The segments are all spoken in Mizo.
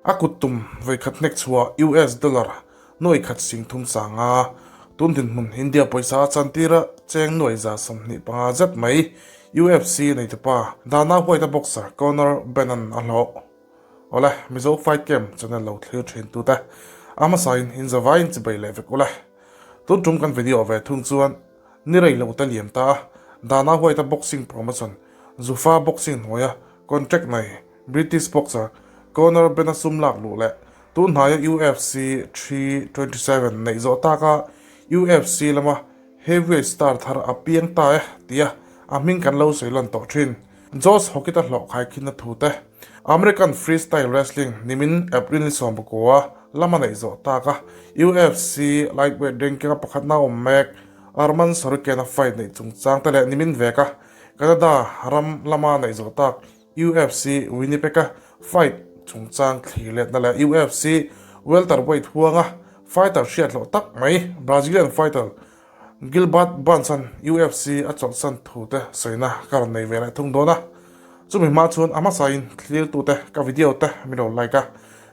A kut tum vawikhat hnek chhuah US dollar nuai khat sing thum sanga tun dinhmun India pawisa a chantir a cheng nuai 25 zet mai UFC neitupa Dana White-a boxer Conor Benn-a'n a hlawh. Awle, Mizo Fight Camp channel lo thlir thin tute a hmasain inzavaiin chibai leh vek ule. Tun tum kan video ve thung chuan ni rei lo te liam ta a Dana White-a boxing promotion Zuffa Boxing hnuaia contract nei British boxer Conor Benn-a sum lak luh leh tun hnaia UFC 327 neih zawh taka UFC lama heavyweight star thar a piang ta e tia a hming kan lo sawi lan tawh thin. Josh Hokit-a hlawh khaikhinna thu te, American freestyle wrestling nimin April ni 19 lama neih zawh taka UFC lightweight ranking-a pakhatna awm mek Arman Tsarukyan-a fight neih chungchang te leh nimin veka Canada ram lama neih zawh tak UFC Winnipeg-a fight chungchang thlir letna leh UFC welterweight huanga fighter hriat hlawh tak mai Brazilian fighter Gilbert Burns-a'n UFC a chawlhsan thu te sawina ka rawn nei ve leh thung dawn a. Chumi hma chuan a hmasain thlirtute ka video te min lo like a,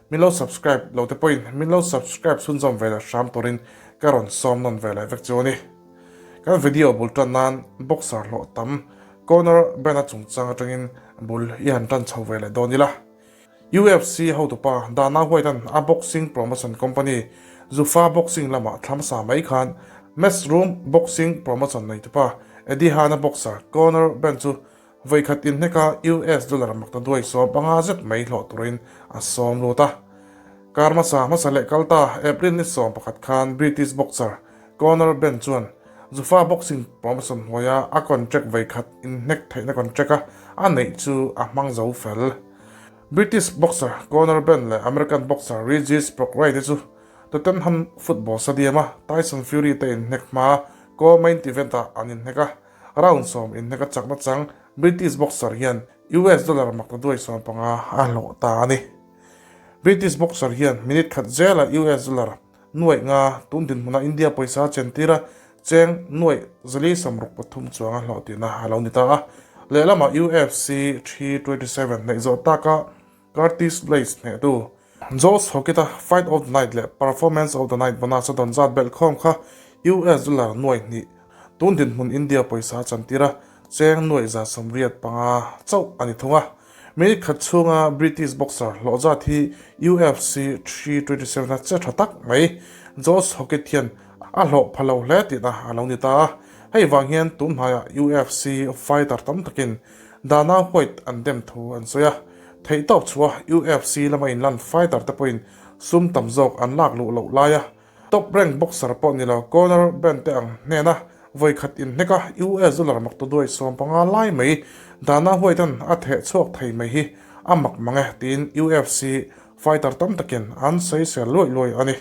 min lo subscribe lo te pawhin min lo subscribe chhunzawm ve leh hram turin ka rawn sawm nawn ve leh vek chu a ni. Kan video bul tan nan boxer hlawh tam Conor Benn-a chungchang atangin bul i han tan chho ve leh dawn ila. UFC hotupa Dana White-a'n a boxing promotion company Zuffa Boxing lamah thla hmasa mai khan Matchroom Boxing promotion neitupa Eddie Hearn-a boxer Conor Benn chu vawikhat inhneka US dollar makta duai 15 zet mai hlawh turin a sawm lut a. Kar hmasa hmasa leh kal ta April ni 11 khan British boxer Conor Benn chuan Zuffa Boxing promotion hnuaia a contract vawikhat inhnek theihna contract a a neih chu a hmang zo fel. British boxer Conor Benn leh American boxer Regis Prograis te chu Tottenham Football Stadium-a Tyson Fury te inhnek hmaa co-main event-ah an inhnek a, round sawm inhnek a chakna chang British boxer hian US dollar makta duai 15 a hlawh ta a ni. British boxer hian minute khat zela US dollar Nuaih nga tun dinhmuna India pawisa chentira cheng nuaih 463 chuang a hlawh tihna a lo ni ta a. Lehlamah UFC 327 hneih zawh taka Curtis Blaydes hnehtu Josh Hokit-a Fight of the Night leh Performance of the Night bonus a dawn zat belh khawm kha US dollar 2,000 tun dinhmun India pawisa chantira cheng nuaih 185 chauh a ni thung a. Minute khat chhunga British boxer hlawh zat hi UFC 327 a che tha tak mai. Josh Hokit hian a hlawh pha lo hle tihna a lo ni ta a. Hei vang hian tun hnaiah UFC fighter tam takin Dana White an dem thu an sawi a. Theihtawp chhuah UFC lama inlan fighter te pawhin sum tam zawk an lak luh loh laia Top rank boxer pawh ni lo, Conor Benn te ang hnena vawi khat inhnek a, US dollar mak ta duai 15 lai mai Dana White-a'n a theh chhuak thei mai hi a mak mang e tiin UFC fighter tam takin an sawisel luai luai a ni.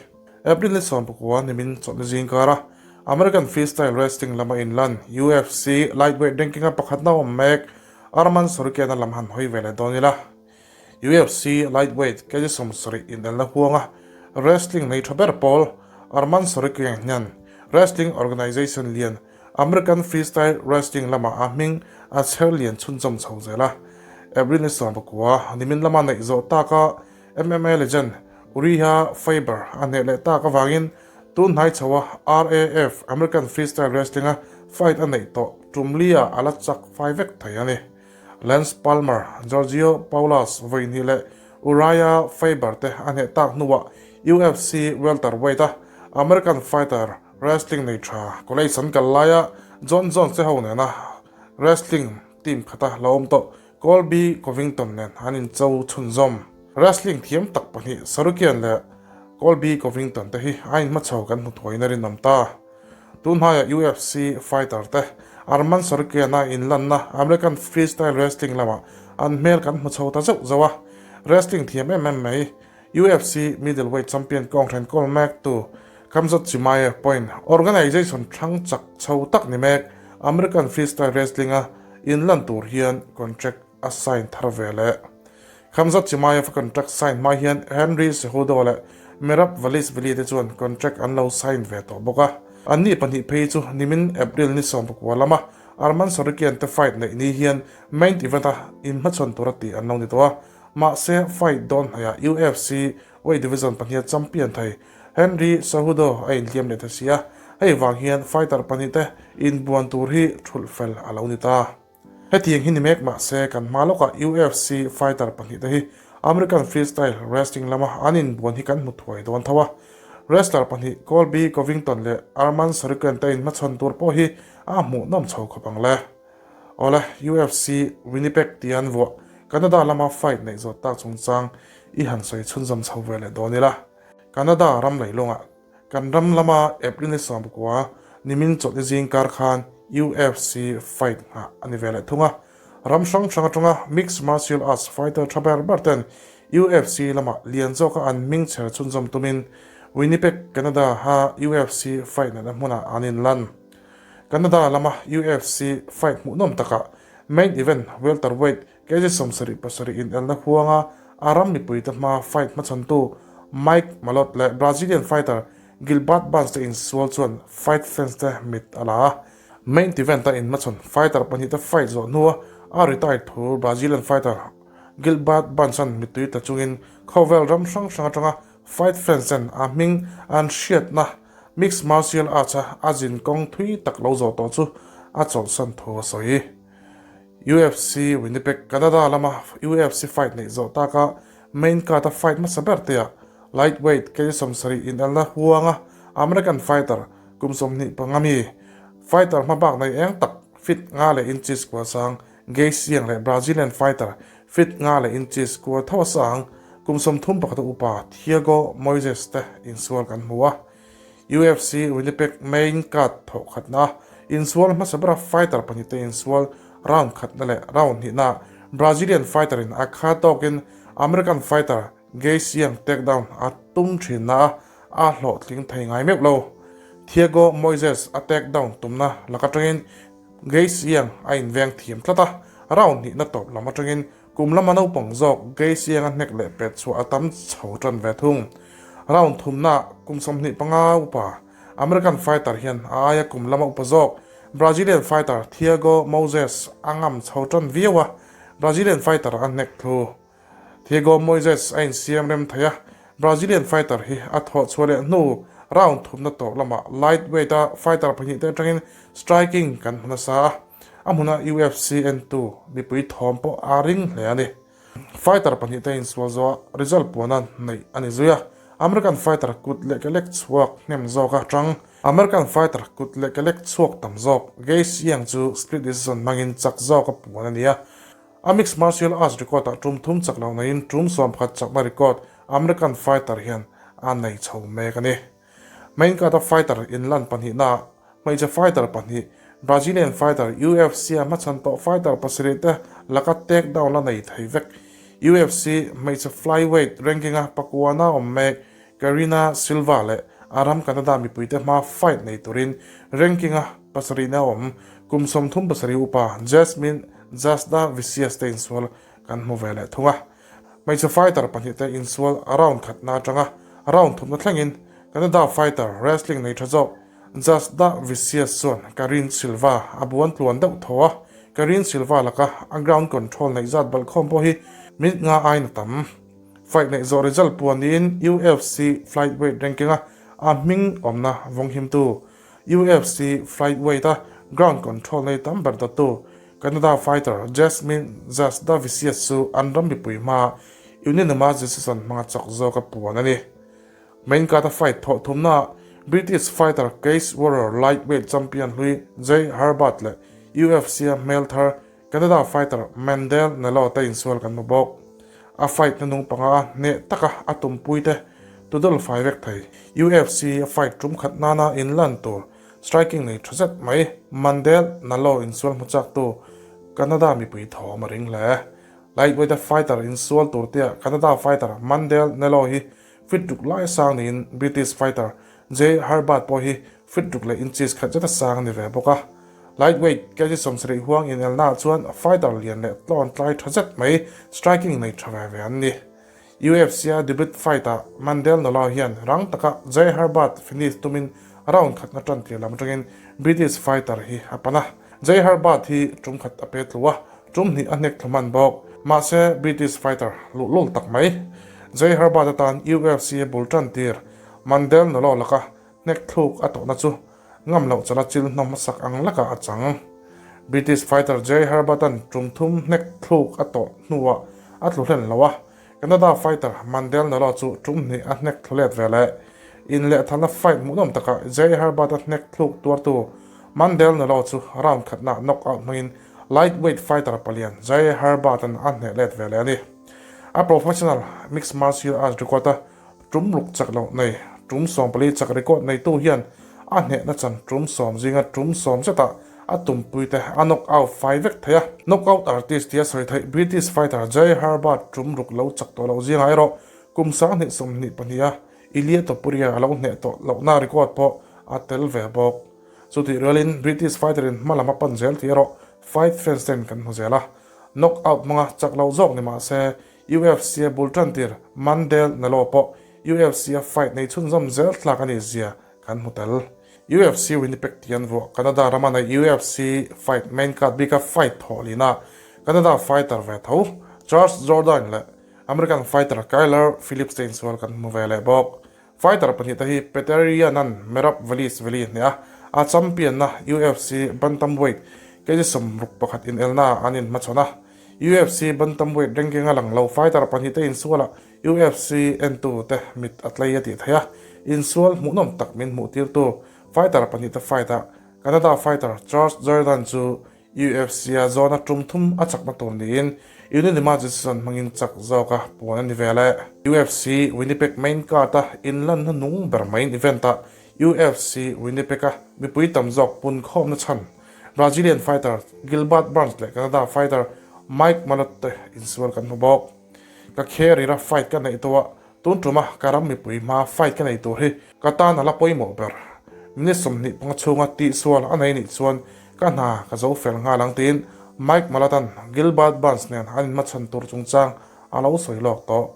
April ni 19 nimin chawlhni zing kara American freestyle wrestling lama inlan UFC lightweight ranking-a pakhatna awm mek Arman Tsarukyan-a lam han hawi ve leh dawn ila. UFC lightweight kg 70 inelna huanga wrestling nei tha ber pawl Arman Tsarukyan hian wrestling organization lian American Freestyle Wrestling lamah a hming a chher lian chhunchawm chho zel a. April ni 19 nimin lama neih zawh taka MMA legend Uriah Faber a hneh leh tak avangin tun hnai chhoa RAF American Freestyle Wrestling-a fight a neih tawh tum lia a la chak fai vek thei a ni. Lance Palmer, Giorgio Paulus vawi hnih leh Uriah Faber te a hneh tak hnuah UFC welterweight-a American fighter wrestling nei tha college an kal laia Jon Jones te ho nena wrestling team khata la awm tawh Colby Covington nen an incho chhunzawm. Wrestling thiam tak pahnih Tsarukyan leh Colby Covington te hi a inhmachho kan hmu thuaiin a rinawm ta. Tun hnaia UFC fighter te Arman Tsarukyan-a inlanna American Freestyle Wrestling lamah an hmel kan hmu chho ta zeuh zeuh a. Wrestling thiam em em mai UFC middleweight champion kawnghren kawl mek tu Khamzat Chimaev pawhin organization thlang chak chho tak ni mek American Freestyle Wrestling-a inlan tur hian contract a sign thar ve leh. Khamzat Chimaev-a contract sign hma hian Henry Cejudo leh Merab Dvalishvili te chuan contract an lo sign ve tawh bawk a. Anni pahnih phei chu nimin April ni 19 lama Arman Tsarukyan te fight neih ni hian main event-a inhmachhawn tura tih an lo ni tawh a. Mahse, fight dawn hnaihah UFC weight division pahniha champion thei Henry Cejudo a inhliam leh ta si a, hei vang hian fighter pahnihte inbuan tur hi thulh fel a lo ni ta. Hetiang hi ni mek mahse kan hma lawkah UFC fighter pahnihte hi American freestyle wrestling lama an inbuan hi kan hmu thuai dawn tho a. Wrestler pahnih Colby Covington leh Arman Tsarukyan te inhmachhawn tur pawh hi a hmuhnawm chho khawp ang le. Awle, UFC Winnipeg tia an vuah Canada lama fight neih zawt tak chungchang i han sawi chhunzawm chho ve leh dawn ila. Canada ram leilungah kan ram lama April ni 19 nimin chawlhni zing kar khan UFC fight nghah a ni ve leh thung a. Ram hrang hrang atanga mixed martial arts fighter tha ber ber ten UFC lama lian zawka an hming chher chhunzawm tumin Winnipeg, Canada ha UFC fight natna hmunah an inlan. Canada lama UFC fight hmuhnawm takah main event welterweight kg 77 inelna huanga a ram mipuite hmaa fight hmachhawntu Mike Malott leh Brazilian fighter Gilbert Burns te insual chuan fight fans te mit a la a. Main event-a inhmachhawn fighter pahnihte fight zawh hnua a retire thu Brazilian fighter Gilbert Burns-a'n mittui tla chungin khawvel ram hrang hrang atanga fight fans ten a hming an hriatna Mixed martial arts a a zin kawng thui tak lo zawh tawh chu a chawlhsan thu a sawi. UFC Winnipeg, Canada lama UFC fight neih zawh taka main card a fight hmasa ber te ah lightweight kg 70 inelna huanga American fighter kum 25 mi fighter hma bak nei eng tak fit nga leh inches kua sang Gaethje Young leh Brazilian fighter fit nga leh inches kua tho a sang kum 31 a upa Thiago Moises te insual kan hmu a. UFC Winnipeg main card thawh khatna insual hmasa bera fighter pahnihte insual round khatna leh round hnihna Brazilian fighter in a kha tawkin American fighter Gaethje Young takedown a tum thinna a a hlawhtling thei ngai meuh lo. Thiago Moises a takedown tumna lak atangin Gaethje Young a inveng thiam tlat a, round hnihna tawp lam atangin Kum lama naupang zawk Gaethje Young a hnek leh pet chhuah a tam chho tan ve thung. Round thumnaah kum 25 upa American fighter hian a aia kum lama upa zawk Brazilian fighter Thiago Moises a ngam chho tan viau a, Brazilian fighter a hnek thlu. Thiago Moises a insiam rem thei a, Brazilian fighter hi a thawh chhuah leh hnu round thumna tawp lamah lightweight-a fighter pahnihte atangin striking kan hmu nasa a. A hmuna UFC entu mipui thawm pawh a ring hle a ni. Fighter pahnihte insual zawha result puana neih a ni zui a. American fighter kut leh ke lek chhuak hnem zawk a tang. American fighter kut leh ke lek chhuak tam zawk Gaethje Young chu split decision hmangin chak zawk a puan a ni a. A mixed martial arts record ah tum thum chak loh neiin tum 11 chakna record American fighter hian a nei chho mek a ni. Main card a fighter inlan pahnihnaah hmeichhe fighter pahnih, Brazilian fighter UFC-a hmachhan tawh fighter pasarih te laka takedown la nei thei vek. UFC hmeichhe flyweight ranking-a pakuana awm mek Karina Silva leh a ram Canada mipuite hma fight nei turin ranking-a pasarihna awm kum 37 upa Jasmine Jasudavicius te insual kan hmu ve leh thung a. Hmeichhe fighter pahnihte insual round khatna atanga round thumna thlengin Canada fighter wrestling nei tha zawk Jasudavicius chuan Karine Silva a buan tluan deuh tho a, Karine Silva laka a ground control neih zat balhkhawm pawh hi minute nga aiin a tam. Fight neih zawh result puan niin UFC flyweight ranking-a a hming awmna vawnghimtu UFC flyweight-a ground control nei tam ber dawttu Canada fighter Jasmine Jasudavicius chu an ram mipui hmaa unanimous decision hmanga chak zawka puan a ni. Main card-a fight thawh thumnaah British fighter Cage Warrior lightweight champion hlui Jai Herbert leh UFC-a hmel thar Canada fighter Mandel Nallo te insual kan hmu bawk. A fight na nung panga a hneh taka a tumpuite tudul fai vek thei. UFC-a fight tum khat nana inlan tur Striking nei tha zet mai. Mandel Nallo insual hmu chaktu Canada mipui thawm a ring hle. Lightweight a fighter insual tur tia Canada fighter Mandel Nallo hi fit ruk lai sang niin British fighter Jai Herbert pawh hi fit ruk leh inches khat zeta sang a ni ve bawk a. Lightweight kg 70 huang inelnaah chuan fighter lian leh tlawn tlai tha zet mai striking nei tha ve ve an ni. UFC-a debut fight-ah Mandel Nallo hian rang taka Jai Herbert finish tumin round khatna tan tir lam atangin British fighter hi a pan a. Jai Herbert hi tum khat a pe tlu a, tum hnih a hnek thlu hman bawk. Mahse, British fighter luhlul tak mai Jai Herbert atan UFC a bul tan tir Mandel Nolo laka hnek thluk a tawhna chu ngam loh chala chil hnawm hmasak ang lakah a chang. British fighter Jai Herbert-a'n tum thum hnek thluk a tawh hnuah a tlu hlen lo a, Canada fighter Mandel Nolo chu tum hnih a hnek thlu let ve leh. Inlehthalna fight hmuhnawm takah Jai Herbert-a hnek thluk tuartu Mandel Nolo chu round khatnaah knockout hmangin lightweight fighter palian Jai Herbert-a'n a hneh let ve leh a ni. A professional mixed martial arts record-a Tum ruk chak loh nei, tum 14 chak record neitu hian a hnehna chan tum 10 zinga tum 10 zetah a tumpuite a knock out fai vek thei a. Knock out artist tia sawi theih British fighter Jai Herbert tum ruk lo chak tawh loh zingah erawh kum 2022 a Ilia Topuria a lo hneh tawh lohna record pawh a tel ve bawk. Chutih rualin British fighter in hma lam a pan zel tih erawh fight fans ten kan hmu zel a. Knock out hmanga chak loh zawk ni mah se UFC a bul tan tir Mandel Nalo pawh UFC a fight nei chhunzawm zel tlak a nih zia kan hmu tel. UFC Winnipeg tih an vuah Canada rama nei UFC fight main card bika fight thawh lina Canada fighter ve tho Charles Jourdain leh American fighter Kyler Phillips te insual kan hmu ve leh bawk. Fighter pahnihte hi Petr Yan-a'n Merab Dvalishvili hneh a, a champion-na UFC bantamweight kg 61 inelnaah an inhmachhawn a. UFC bantamweight ranking a lang lo fighter pahnihte insualah UFC entute mit a tlei a tih theih a, insual hmuhnawm tak min hmuhtirtu fighter pahnihte fight-ah Canada fighter Charles Jourdain chu UFC-a zawna tum thum a chakna tur niin unanimous decision hmangin chak zawka puan a ni ve leh. UFC Winnipeg main card-a inlanna nung ber main event-ah UFC Winnipeg-a mipui tam zawk pun khawmna chhan Brazilian fighter Gilbert Burns leh Canada fighter Mike Malott te insual kan hmu bawk. Ka career-a fight ka neih tawh a, tun tuma ka ram mipui hmaa fight ka nei tur hi ka tan a la pawimawh ber. Minute 25 chhunga tihsual a nei nih chuan ka hna ka zo fel nghal ang tiin Mike Malott-a'n Gilbert Burns nen an inhmachhan tur chungchang a lo sawi lawk tawh.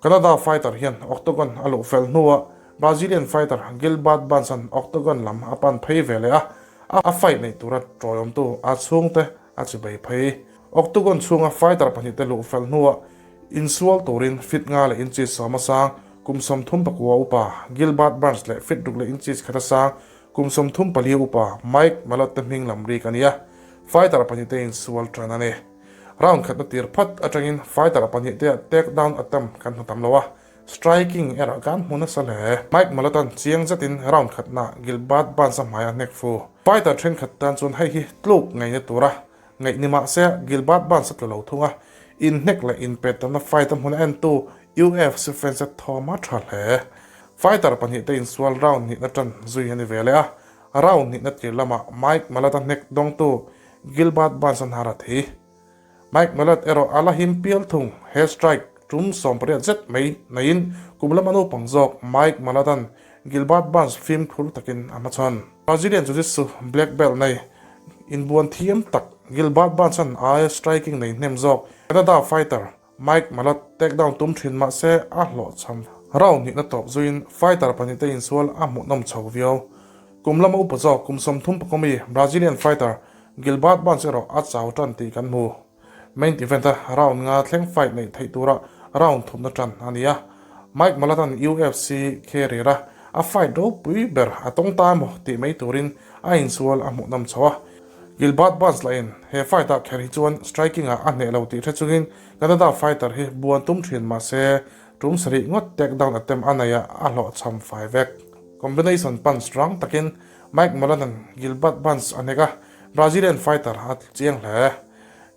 Canada fighter hian octagon a luh fel hnuah Brazilian fighter Gilbert Burns-a'n octagon lam a pan phei ve leh a, a fight neih tura tawiawmtu a chhungte a chi bei phei. Octagon chhunga fighter pahnihte luh fel hnuah insual turin fit nga leh inches 10 a sang kum 39 upa Gilbert Burns leh fit ruk leh inches khat a sang kum 34 upa Mike Malott te hming lam rik a ni a, fighter pahnihte insual tan a ni. Round khatna tir phat atangin fighter pahnihte ah take down attempt kan hmu tam lo a, striking erawh kan hmu nasa hle. Mike Malott-a'n chiang zetin round khatna Gilbert Burns-a hmai a hnek fu. Fighter thenkhat tan chuan hei hi tluk ngaihna tura ngaih ni mah se Gilbert Burns a tlu lo thung a, inhnek leh inpettamna fight a hmun a entu UFC fans-te thawm a tha hle. Fighter pahnihte insual round hnihna tan zui a ni ve leh a, round hnihna tir lamah Mike Malott-a hnek dawngtu Gilbert Burns a hnar a thi. Mike Malott erawh a la him pial thung. He strike tum 18 zet mai neiin kum lama naupang zawk Mike Malott-a'n Gilbert Burns fimkhur takin a hmachhawn. Brazilian Jiu-Jitsu black belt nei inbuan thiam tak Gilbert Burns-a'n aia striking nei hnem zawk Canada fighter Mike Malott takedown tum thin mah se a hlawhchham. Round hnihna tawp zuiin fighter pahnihte insual a hmuhnawm chho viau. Kum lama upa zawk kum 33 mi Brazilian fighter Gilbert Burns erawh a chau tan tih kan hmu. Main event-a round nga thleng fight neih theih tura round thumna tan a ni a. Mike Malott-a'n UFC career-a a fight ropui ber a tawng ta emaw tih mai turin a insual a hmuhnawm chho a. Gilbert Burns lahin he fight-ah kher hi chuan striking-ah a hneh lo tih hre chungin Canada fighter hi buan tum thin mah se tum sarih ngawt takedown attempt a neih ah a hlawhchham fai vek. Combination punch rang takin Mike Malott-a'n Gilbert Burns a hnek a, Brazilian fighter a tlu chiang hle.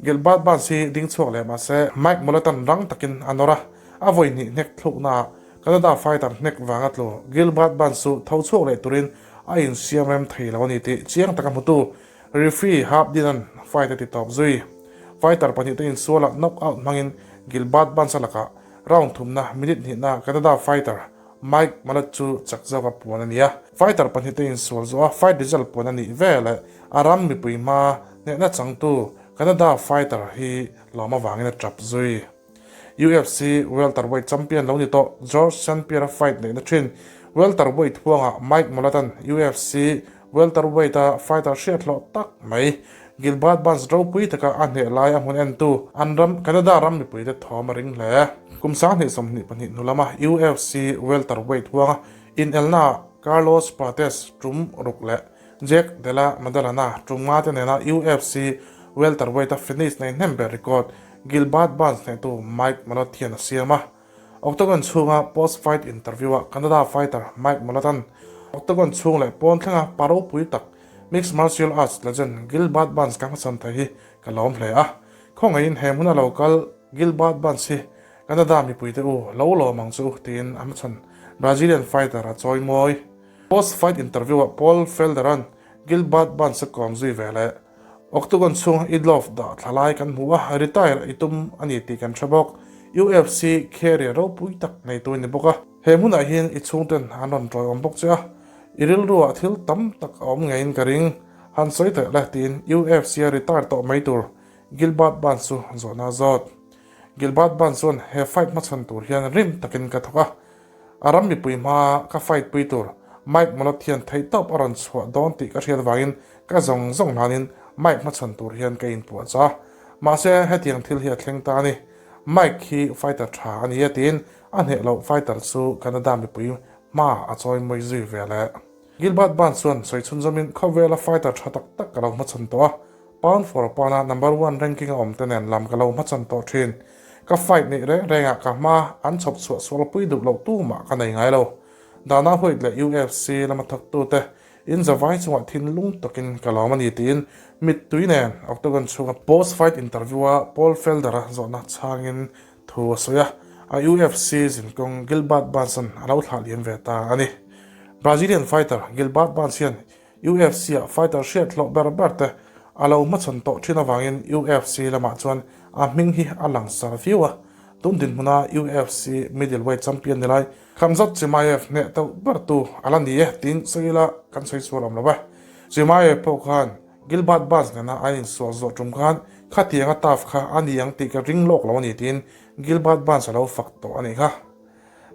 Gilbert Burns hi ding chhuak leh mah se Mike Malott-a'n rang takin a nawr a, a vawi hnih hnek thluknaah Canada fighter hnek vanga tlu Gilbert Burns chu tho chhuak leh turin a insiam rem thei lo a ni tih chiang taka hmutu referee Herb Dean-a'n fight a ti tawp zui. Fighter pahnihte insualah knockout hmangin Gilbert Burns-a lakah round thumna minute hnihna Canada fighter Mike Malott chu chak zawka puan a ni a. Fighter pahnihte insual zawha fight result puan a nih veleh a ram mipui hma hnehna changtu Canada fighter hi lawm avangin a tap zui. UFC welterweight champion lo ni tawh George St Pierre-a fight neihna thin welterweight huangah Mike Malott-a'n UFC welterweight-a fighter hriat hlawh tak mai. Gilbert Burns ropui taka a hneh lai a hmun entu an ram Canada ram mipuite thawm a ring hle. Kum 2022 hnu lama UFC welterweight huanga inelnaah Carlos Prates tum ruk leh Jack Della Maddalena tum nga te nena UFC welterweight-a finish nei hnem ber record Gilbert Burns hnehtu Mike Malott hian a siam a. Octagon chhunga post-fight interview-ah Canada fighter Mike Malott-a'n Octagon chhung leh pawn thlenga pa ropui tak mixed martial arts legend Gilbert Burns ka hmachhawn thei hi ka lawm hle a. Khawngaihin he hmuna lo kal Gilbert Burns hi Canada mipuite u lo lawm ang chu tiin a hmachhawn Brazilian fighter a chawi mawi. Post-fight interview-ah Paul Felder-a'n Gilbert Burns a kawm zui ve leh. Octagon chhung Idlov dah thla lai kan hmu a, retire i tum a ni tih kan hre bawk. UFC career ropui tak neitu i ni bawk a, he hmunah hian i chhungten an rawn tawiawm bawk che a, i rilruah thil tam tak a awm ngeiin ka ring. Han sawi teh le tiin UFC a retire tawh mai tur Gilbert Burns chu zawhna a zawt. Gilbert Burns chuan he fight hmachhawn tur hian rim takin ka thawk a, A ram mipui hmaa ka fight pui tur Mike Malott hian theihtawp a rawn chhuah dawn tih ka hriat vangin ka zawng zawng hlanin Mike hmachhawn tur hian ka inpuah cha. Mahse hetiang thil hi a thleng ta a ni. Mike hi fighter tha a ni e tiin a hneh loh fighter chu Canada mipui hma a chawi mawi zui ve leh. Gilbert Burns chuan sawi chhunzawmin khawvela fighter tha tak tak ka lo hmachhawn tawh a, Pound for pound a number one ranking a awm te nen lam ka lo hmachhawn tawh thin. Ka fight neih reng rengah ka hma an chhawp chhuah sualpui duh loh tumah ka nei ngai lo. Dana White leh UFC lama thawktute in zavai chungah thinlung takin ka lawm a ni tiin mittui nen Octagon chhunga post fight interview a Paul Felder-a zawhna chhangin thu a sawi a, a UFC zinkawng Gilbert Burns-a'n a lo thlah liam ve ta a ni. Brazilian fighter Gilbert Burns hian UFC-ah fighter hriat hlawh ber ber te a lo hmachhawn tawh thin avangin UFC lamah chuan a hming hi a lang sar viau a. Tun dinhmuna UFC middleweight champion ni lai Khamzat Chimaev hneh teuh ber tu a la ni e tiin sawi ila kan sawi sual awm lo e. Chimaev pawh khan Gilbert Burns nena an insual zawh tum khan khatianga tough kha a ni ang tih ka ring lawk lo a ni tiin Gilbert Burns a lo fak tawh a nih kha.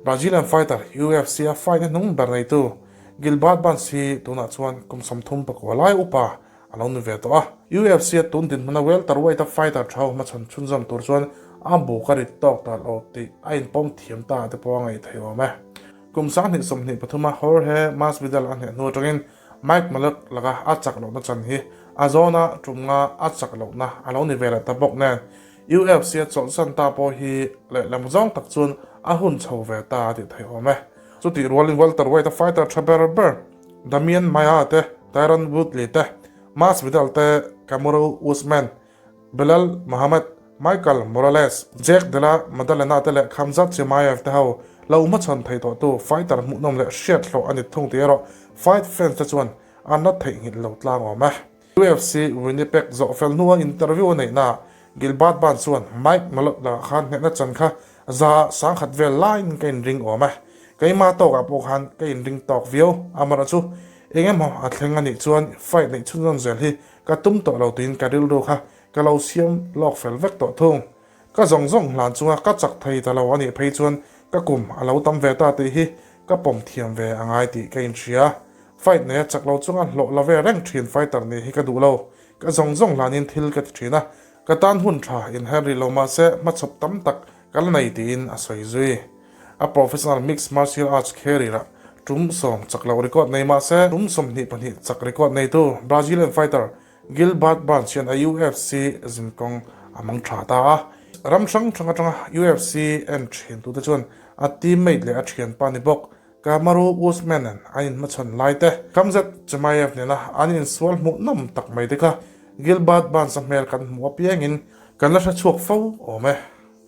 Brazilian fighter UFC-a fight na hnung ber neitu Gilbert Burns hi tunah chuan kum 34 lai upa a lo ni ve tawh a. UFC-a tun dinhmuna welterweight-a fighter tha ho hmachhawn chhunzawm tur chuan a buk a rit tawk ta lo tih a inpawm thiam ta te pawh a ngaih theih awm e. Kum 2023 a Jorge Masvidal a hneh hnu atangin Mike Malott laka a chak lohna chan hi a zawna tum nga a chak lohna a lo ni ve leh ta bawk nen UFC a chawlhsan ta pawh hi lehlam zawng tak chuan a hun chho ve ta a tih theih awm e. Chutih rualin welterweight a fighter tha ber ber Damian Maia te, Tyron Woodley te, Masvidal te, Kamaru Usman, Belal Muhammad, Michael Morales, Jack Della Maddalena te leh Khamzat Chimaev te ho lo hmachhawn thei tawhtu fighter hmuhnawm leh hriat hlawh a ni thung tih erawh fight fans te chuan an la theihnghilh lo tlang awm e. UFC Winnipeg zawh fel hnua interview a neihnaah Gilbert Burns chuan Mike Malott lakah khan hnehna chan kha za sangkhat vel laiin ka inring awm e. Keimah tawkah pawh khan ka inring tawk viau. Amaherawhchu chu eng emaw a thleng a nih chuan fight neih chhunzawm zel hi ka tum tawh lo tiin ka rilru kha ka lo siam lawk fel vek tawh thung. Ka zawng zawng hlan chunga ka chak thei ta lo a nih phei chuan ka kum a lo tam ve ta tih hi ka pawm thiam ve a ngai tih ka inhria. Fight neia chak lo chunga hlawh la ve reng thin fighter nih hi ka duh lo. Ka zawng zawng hlanin thil ka ti thin a, ka tan hun tha inher rih lo mahse hmachhawp tam tak ka la nei tiin a sawi zui. A professional mixed martial arts career ah tum sawm chak loh record nei mahse tum 22 chak record neitu Brazilian fighter Gilbert Burns hian a UFC zinkawng a mang tha ta a. Ram hrang hrang atanga UFC en thin tute chuan a teammate leh a thianpa ni bawk Kamaru Usman-a'n an inhmachhawn lai te, Khamzat Chimaev nena an insual hmuhnawm tak mai te kha Gilbert Burns-a hmel kan hmuh apiangin kan la hre chhuak fo awm e.